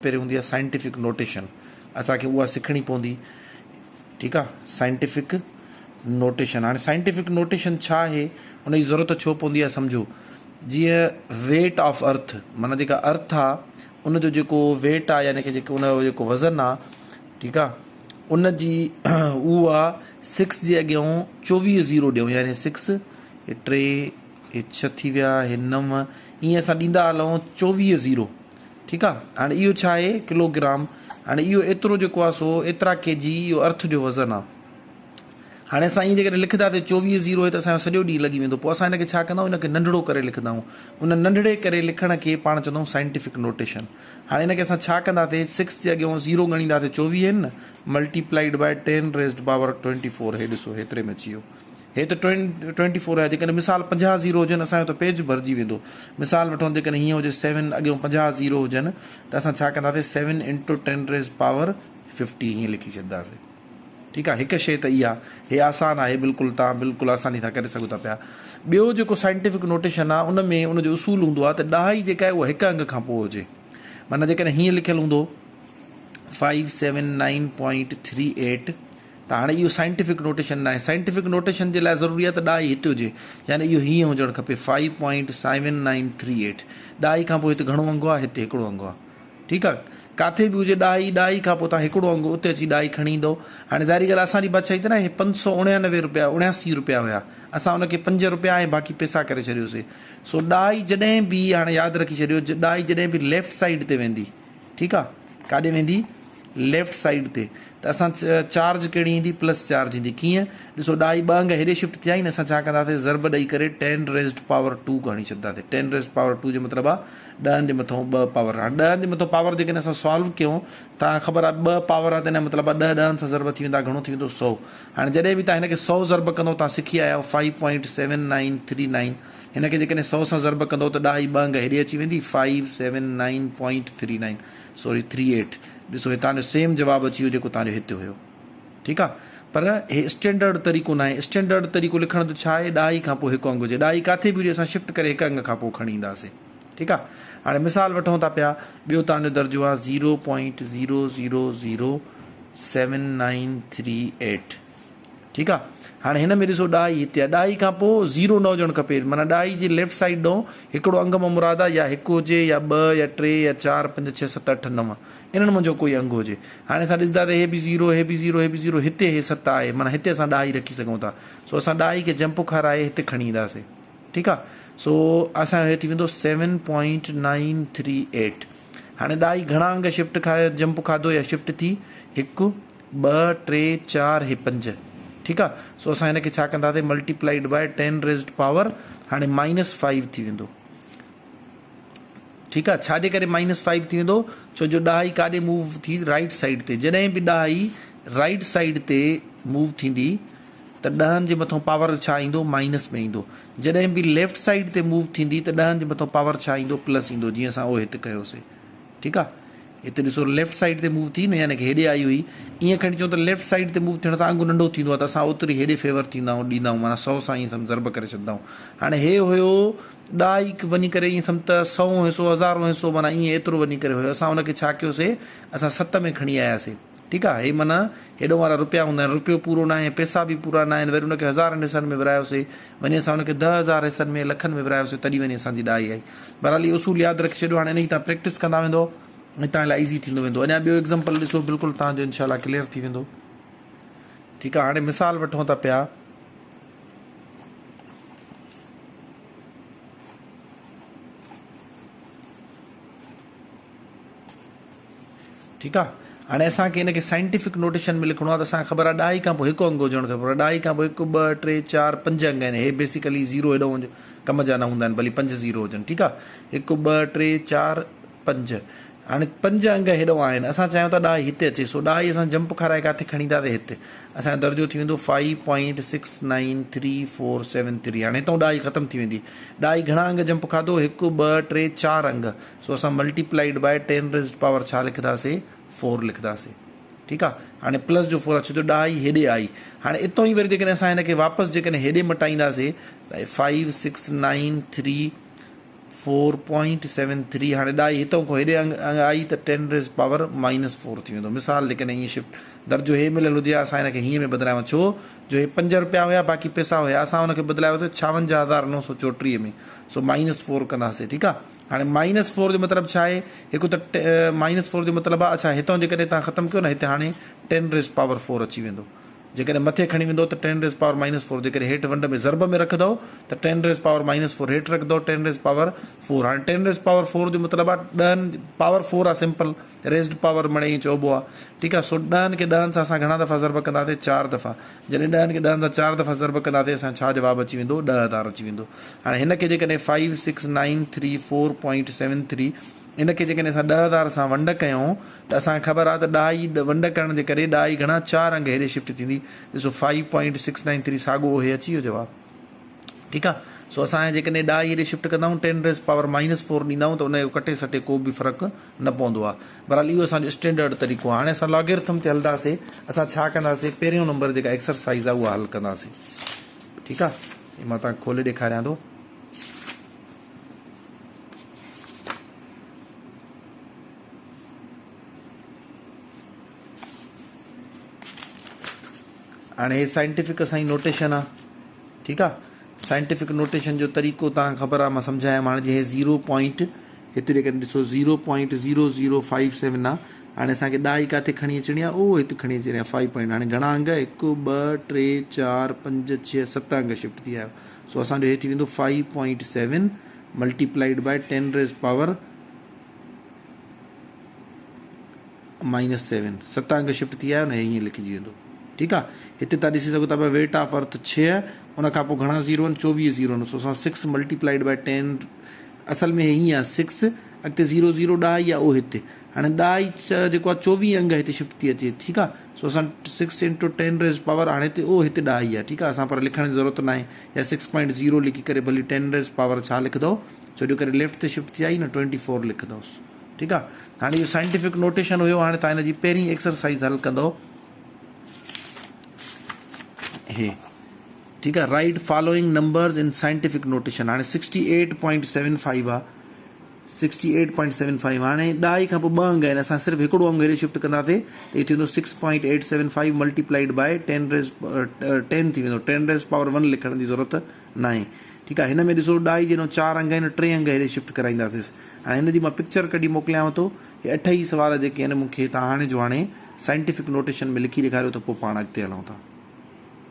پهرين هوندي آهي سائنٽيفڪ نوٽيشن اسان کي اها سکڻي پوندي ٺيڪ آهي سائنٽيفڪ نوٽيشن هاڻي سائنٽيفڪ نوٽيشن ڇا آهي ان جي ضرورت ڇو پوندي آهي سمجهو جيئن ويٽ آف ارٿ معنيٰ جيڪا ارٿ آهي ان جو جيڪو ويٽ آهي يعني جيڪو ان جو جيڪو وزن آهي ٺيڪ آهي ان جي اهو آهي سڪس جي اڳيان 24 زيرو ڏيون يعني سڪس ٽي ڇهه ٿي ويا هي نو ائين اسان ڏيندا هلون 24 زيرو ٺيڪ آ هاڻي اهو ڇا آهي ڪلو گرام هاڻي اهو ايترو جيڪو آ سو ايترا ڪي جي اهو ارٿ جو وزن آ هاڻي اسان ائين جيڪڏهن لکندا ته 24 زيرو آهي ته اسان جو سڄو ڏينهن لڳي ويندو پوء اسان هن کي ڇا ڪندا آهيون ان کي ننڍڙو ڪري لکندا آهيون ان ننڍڙي ڪري لکڻ کي پاڻ چوندا آهيون سائنٽيفڪ نوٽيشن هاڻي هن کي اسان ڇا ڪنداسي سڪس جي اڳيان زيرو ڳڻينداسي 24 آهن نه multiplied by ten raised power 24 هي ڏسو هيتري ۾ اچي ويو هي ته ٽوئنٽي فور آهي جيڪڏهن مثال 50 زيرو هجن اسان جو ته پيج ڀرجي ويندو مثال وٺون جيڪڏهن هيئن هجي سيون اڳيون 50 زيرو هجن ته اسان ڇا ڪنداسي seven into ten raise power fifty هيئن لکي ڇڏنداسي ٺيڪ آهي هڪ شي ته اها هي آسان آهي بلڪل تان بلڪل آساني سان ڪري سگهو ٿا پيا ٻيو جيڪو سائنٽيفڪ نوٽيشن آهي ان ۾ ان جو اصول هوندو آهي ته ڏهائي جيڪا آهي اها هڪ انگ کان پوء هجي معنيٰ جيڪڏهن هيئن لکيل هوندو five seven nine point three eight ته هاڻي اهو سائنٽيفڪ نوٽيشن ناهي. سائنٽيفڪ نوٽيشن جي لاء ضروري آهي ته ڏهائي هتي هجي. يعني اهو هيئن هجڻ کپي five point seven nine three eight. ڏهائي کان پوء هتي گهڻو انگ آهي؟ هتي هڪڙو انگ آهي. ٺيڪ آهي. ڪاٿي به هجي ڏهائي، ڏهائي کان پوء توهان هڪڙو انگ اتي اچي ڏهائي کڻي ايندؤ. هاڻي ظاهري ڳالهه آهي اسان جي بادشاهي ته ناهي 589 روپيا، 79 روپيا هيا. اسان ان کي پنج روپيا ۽ باقي پئسا ڪري ڇڏيوسي. سو ڏهائي جڏهن به هاڻي ياد رکي ڇڏيو ڏهائي جڏهن به ليفٽ سائيڊ تي ويندي ٺيڪ آهي ڪاڏي ويندي؟ ليفٽ سائيڊ تي ته اسان چارج ڪهڙي ايندي پلس چارج ايندي ڪيئن ڏسو ڏهائي ٻه انگ هيڏي شفٽ ٿيا آهن اسان ڇا ڪنداسين ضرب ڏئي ڪري ٽين ريزڊ پاور ٽو هڻي ڇڏنداسين ٽين ريزڊ پاور ٽو جو مطلب آهي ڏهن جي مٿو ٻه پاور هاڻي ڏهن جي مٿو پاور جيڪڏهن اسان سالو ڪيون تان خبر آهي ٻه پاور آهي ته ان جو مطلب آهي ڏهه ڏهن سان ضرب ٿي ويندا گهڻو ٿي ويندو سو هاڻي جڏهن به تان هن کي سو ضرب ڪندو تان سکي آيا آهيو five point seven nine three nine هن کي جيڪڏهن سو سان ضرب ڪندو ته ڏهائي ٻه انگ هيڏي اچي ويندي five seven nine point three nine sorry three eight ڏسو هي توهان جو سيم جواب اچي ويو جيڪو توهان جو هتي هيو ٺيڪ آ پر هي اسٽينڊرڊ طريقو ناهي اسٽينڊرڊ طريقو لکڻ جو ڇا آهي ڏهائي کان پوء هڪ انگ هجي ڏهائي ڪاٿي به هجي اسان شفٽ ڪري هڪ انگ کان پوء کڻي اينداسين ٺيڪ آ هاڻي مثال وٺون ٿا پيا ٻيو توهان جو درجو آ zero point zero zero zero seven nine three eight ٺيڪ آ هاڻي هن ۾ ڏسو ڏهائي هتي آ ڏهائي کان پوء زيرو نه هجڻ کپي معنيٰ ڏهائي جي ليفٽ سائيڊ ڏانهن هڪڙو انگ مان مراد آ يا هڪ هجي يا ٻه يا ٽي يا چار پنج ڇهه ست اٺ نو انهن منجهو ڪوئي انگ هجي هاڻي اسان ڏسندا ته هي به زيرو هي به زيرو هي به زيرو هتي هي ست آهي معنيٰ هتي اسان ڏهائي رکي سگهون ٿا سو اسان ڏهائي کي جمپ کارائي هتي کڻي اينداسين ٺيڪ آ سو اسان جو هي ٿي ويندو seven point nine three eight هاڻي ڏهائي گهڻا انگ شفٽ کائي جمپ کاڌو يا شفٽ ٿي هڪ ٻه، ٽي، چار هي پنج ٺيڪ آ سو اسان هن کي ڇا ڪنداسين ملٽيپلائيڊ باء ٽين ريزڊ پاور هاڻي مائنس فائيو ٿي ويندو ٺيڪ آ ڇا جي ڪري مائنس فائيو ٿي ويندو ڇو جو ڏهائي ڪاڏي موو ٿي رائيٽ سائيڊ تي جڏهن به ڏهائي رائيٽ سائيڊ تي موو ٿيندي ته ڏهن جي مٿو پاور ڇا ايندو مائنس ۾ ايندو جڏهن به ليفٽ سائيڊ تي موو ٿيندي ته ڏهن جي مٿو پاور ڇا ايندو پلس ايندو جيئن اسان اهو هت ڪيوسي ٺيڪ آ هتي ڏسو ليفٽ سائيڊ تي موو ٿي نه يعني هيڏي آئي هئي ائين کڻي چئون ته ليفٽ سائيڊ تي موو ٿيڻ سان انگ ننڍو ٿيندو آ ته اسان اوتري هيڏي فيور ٿيندا آهيون ڏيندا آهيون معنيٰ سو سان ائين سمجھ ضرب ڪري ڇڏندا آهيون هاڻي هي هيو ڏهائي وڃي ڪري ائين سمجھ ته سئون حصو هزارون حصو معنيٰ ائين ايترو وڃي ڪري هيو اسان ان کي ڇا ڪيوسي اسان ست ۾ کڻي آياسي ٺيڪ آ هي معنيٰ هيڏو وارا روپيا هوندا آهن روپيو پورو ناهي پيسا به پورا ناهن وري ان کي هزارن حصن ۾ ورهايوسي وڃي اسان ان کي 10000 حصن ۾ لکن ۾ ورهايوسي تڏهن وڃي اسان جي ڏهائي آئي بهرحال هي اصول ياد رکي ڇڏيو هاڻي انهي تان پريڪٽس ڪندا ويندو ۽ توهان لاء ايزي ٿيندو ويندو اڃا ٻيو ايگزامپل ڏسو بلڪل توهان جو انشاء الله ڪليئر ٿي ويندو ٺيڪ آ هاڻي مثال وٺون ٿا پيا ٺيڪ آ هاڻي اسان کي ان کي سائنٽيفڪ نوٽيشن ۾ لکڻو آ ته اسان کي خبر آ ڏهائي کان پوء هڪ انگ هجڻ کپي پر ڏهائي کان پوء هڪ ٻه ٽي چار پنج انگ آهن هي بيسيڪلي زيرو هيڏو ڪم جا نه هوندا آهن ڀلي پنج زيرو هجن ٺيڪ آ هڪ ٻه ٽي چار پنج هاڻي پنج انگ هيڏو آهن اسان چاهيون ٿا ڏهائي هتي اچي سو ڏهائي اسان جمپ کارائي ڪاٿي کڻي اينداسين هت اسان جو درجو ٿي ويندو five point six nine three four seven three هاڻي هتان ڏهائي ختم ٿي ويندي ڏهائي گهڻا انگ جمپ کاڌو هڪ ٻه ٽي چار انگ سو اسان ملٽيپلائيڊ باء ٽين ريزڊ پاور ڇا لکنداسي فور لکنداسي ٺيڪ آ هاڻي پلس جو فور آ ڇو جو ڏهائي هيڏي آئي هاڻي اتو ئي وري جيڪڏهن اسان هن کي واپس جيڪڏهن هيڏي مٽائينداسي ته five six nine three 4.73 هاڻي ڏهائي هتان کان هيڏي انگ آئي ته 10 ريز پاور مائنس 4 ٿي ويندو. مثال جيڪڏهن ائين شفٽ درجو هي مليل هجي ها اسان هن کي هيئن ۾ بدلايون ڇو جو هي 5 روپيا هيا باقي پئسا هيا اسان ان کي بدلايو ته 56934 ۾ سو مائنس 4 ڪنداسي ٺيڪ آ. هاڻي مائنس 4 جو مطلب ڇا آهي هڪ ته مائنس 4 جو مطلب آ اڇا هتان جيڪڏهن تان ختم ڪيو نه هتي هاڻي 10 ريز پاور 4 اچي ويندو. جيڪڏهن مٿي کڻي ويندؤ ته ten raise power minus four جيڪڏهن هيٺ ونڊ ۾ ضرب ۾ رکندؤ ته ٽين ريز پاور مائنس فور هيٺ رکندؤ ٽين ريز پاور فور هاڻي ٽين ريز پاور فور جو مطلب آهي ڏهن پاور فور آهي سمپل ريزڊ پاور مڙئي ائين چئبو آهي ٺيڪ آهي سو ڏهن کي ڏهن سان اسان گهڻا دفعا ضرب ڪنداسين چار دفعا جڏهن ڏهن کي ڏهن سان چار دفعا ضرب ڪنداسين اسان ڇا جواب اچي ويندو 10000 اچي ويندو هاڻي هن کي جيڪڏهن five six nine three four point seven three ان کي جيڪڏهن اسان 10,000 سان ونڊ ڪيون ته اسان کي خبر آهي ته ڏهائي ونڊ ڪرڻ جي ڪري ڏهائي گهڻا چار انگ هيڏي شفٽ ٿيندي. ڏسو five point six nine three ساڳو اهي اچي ويو جواب. ٺيڪ آهي سو اسان جيڪڏهن ڏهائي هيڏي شفٽ ڪندا آهيون ten raise power minus four ڏيندا آهيون ته ان جو ڪٽي سٽي ڪو به فرق نه پوندو آهي. بهرحال اهو اسان جو اسٽينڊرڊ طريقو آهي. هاڻي اسان لاگرٿم تي هلنداسي. اسان ڇا ڪنداسي پهريون نمبر جيڪا ايڪسرسائز آهي اها حل ڪنداسي. ٺيڪ آهي هي مان توهان کي کولي ڏيکاريان ٿو. هاڻي هي سائنٽيفڪ اسان جي نوٽيشن آ ٺيڪ آ سائنٽيفڪ نوٽيشن جو طريقو تان خبر آ مان سمجھايم هاڻي جي هي 0 پوائنٽ هتي جيڪڏهن ڏسو 0.0057 آ هاڻي اسان کي ڏهائي ڪاٿي کڻي اچڻي آ او هتي کڻي اچڻي آ 5 پوائنٽ هاڻي گھڻا انگ 1 2 3 4 5 6 7 انگ شفٽ ٿي آيو سو اسان جو هي ٿي ويندو 5.7 multiplied by 10 raise power minus 7 ست انگ شفٽ ٿي آيو نه هي ائين لکجي ويندو ٺيڪ آ هتي تان ڏسي سگهو ٿا پيا ويٽ آف ارٿ 6 ان کان پوء گهڻا زيرو آهن 24 زيرو آهن سو اسان 6 ملٽيپلائيڊ باء 10 اصل ۾ هي ائين آ 6 اڳتي زيرو زيرو ڏهائي آ اهو هتي هاڻي ڏهائي جيڪو آ 24 انگ هتي شفٽ ٿي اچي ٺيڪ آ سو اسان six into ten raise power هاڻي هتي او هتي ڏهائي آ ٺيڪ آ اسان پر لکڻ جي ضرورت ناهي يا سڪس پوائنٽ زيرو لکي ڪري ڀلي ٽين ريز پاور ڇا لکندو ڇو جو ڪري ليفٽ تي شفٽ ٿي آئي نه ٽوئنٽي فور لکندوس ٺيڪ آ هاڻي اهو سائنٽيفڪ نوٽيشن هيو هاڻي تان هن جي پهرين ايڪسرسائز حل ڪندو هي ٺيڪ آ write following numbers in scientific notation هاڻي sixty eight point seven five آ sixty eight point seven five هاڻي ڏهائي کان پوء ٻه انگ آهن اسان صرف هڪڙو انگ هيڏي شفٽ ڪنداسين ته هي ٿيندو six point eight seven five multiplied by ten raise ten ٿي ويندو ٽين ريز پاور ون لکڻ جي ضرورت ناهي ٺيڪ آهي هن ۾ ڏسو ڏهائي جي چار انگ آهن ٽي انگ هيڏي شفٽ ڪرائينداسين هاڻي هن جي مان پڪچر ڪڍي موڪليانو ٿو هي اٺ ئي سوال جيڪي آهن مون کي تان هاڻي جو هاڻي سائنٽيفڪ نوٽيشن ۾ لکي ڏيکاريو ته پوء پاڻ اڳتي هلون ٿا.